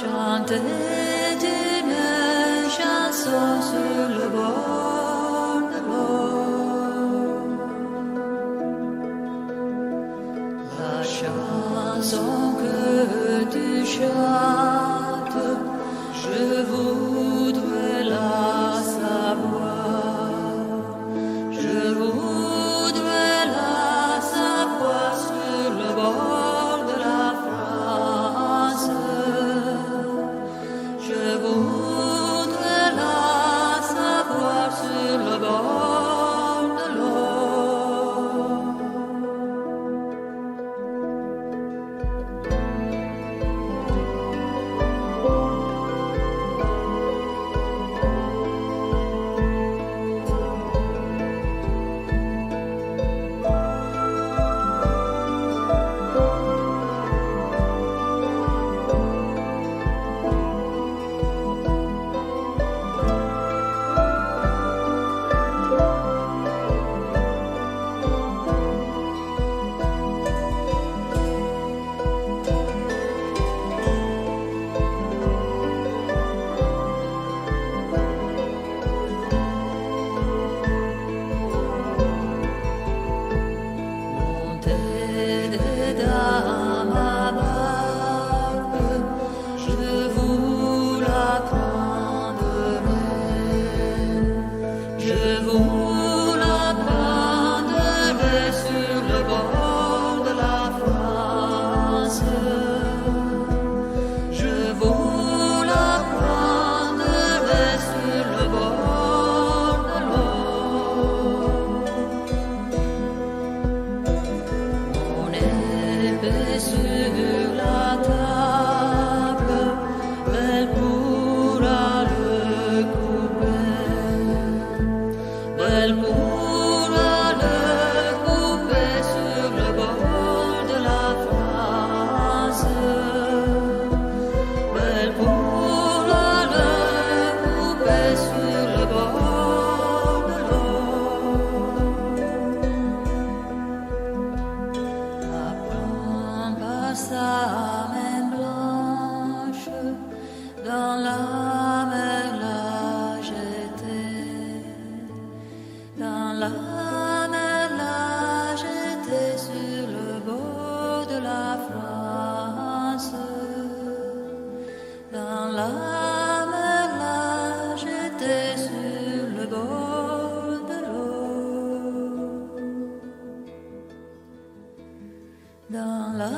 Chanter une chanson sur le bord de l'eau. La chanson que tu chantes, je voudrais la savoir. Je voudrais la savoir sur le bord de la France. Je voudrais la savoir sur le bord de l'eau. Montez dans ma barque, je vous l'apprendrai. Je vous l'apprendrai sur le bord de la France. Je vous l'apprendrai sur le bord de l'eau. Mon épée sur la table, elle pourra le couper. Elle pourra le couper sur le bord de la France. Elle pourra le couper sur le bord de l'eau. La prend par sa main blanche, dans la mer la jeter. Dans la mer la jeter sur le bord de la France. Dans la mer la jeter sur le bord de l'eau. Dans la